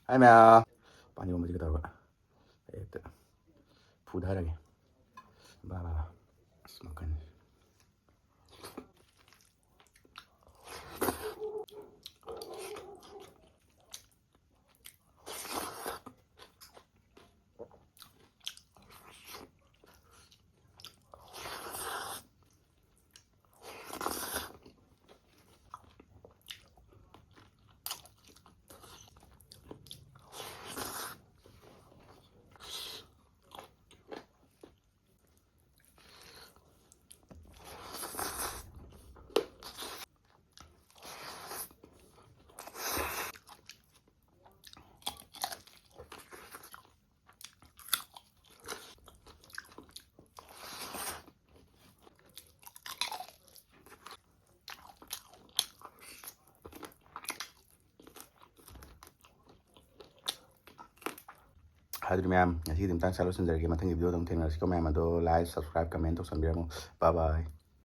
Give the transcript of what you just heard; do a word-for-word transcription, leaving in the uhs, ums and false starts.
ꯍꯥꯏ ꯃꯌꯥꯝ, ꯄꯥꯟ ꯏꯔꯣꯟꯕꯁꯤꯒ ꯇꯧꯔꯒ ꯍꯦꯛꯇ ꯐꯨꯊꯔꯒꯦ꯫ ꯕꯥ ꯕꯥ ꯕꯥ꯫ ꯑꯁ, ꯃꯈꯜ꯫ ꯑꯗꯨꯗꯤ ꯃꯌꯥꯝ, ꯉꯁꯤꯒꯤꯗꯤ ꯃꯇꯥꯡ ꯁ꯭ꯋꯥꯏꯗ ꯂꯣꯏꯁꯤꯟꯖꯔꯒꯦ꯫ ꯃꯊꯪꯒꯤ video ꯗ ꯑꯃꯨꯛ ꯊꯦꯡꯅꯔꯁꯤꯀꯣ ꯃꯌꯥꯝ꯫ ꯑꯗꯣ like, subscribe, comment ꯇꯧꯁꯟꯕꯤꯔꯝꯃꯣ꯫ Bye bye꯫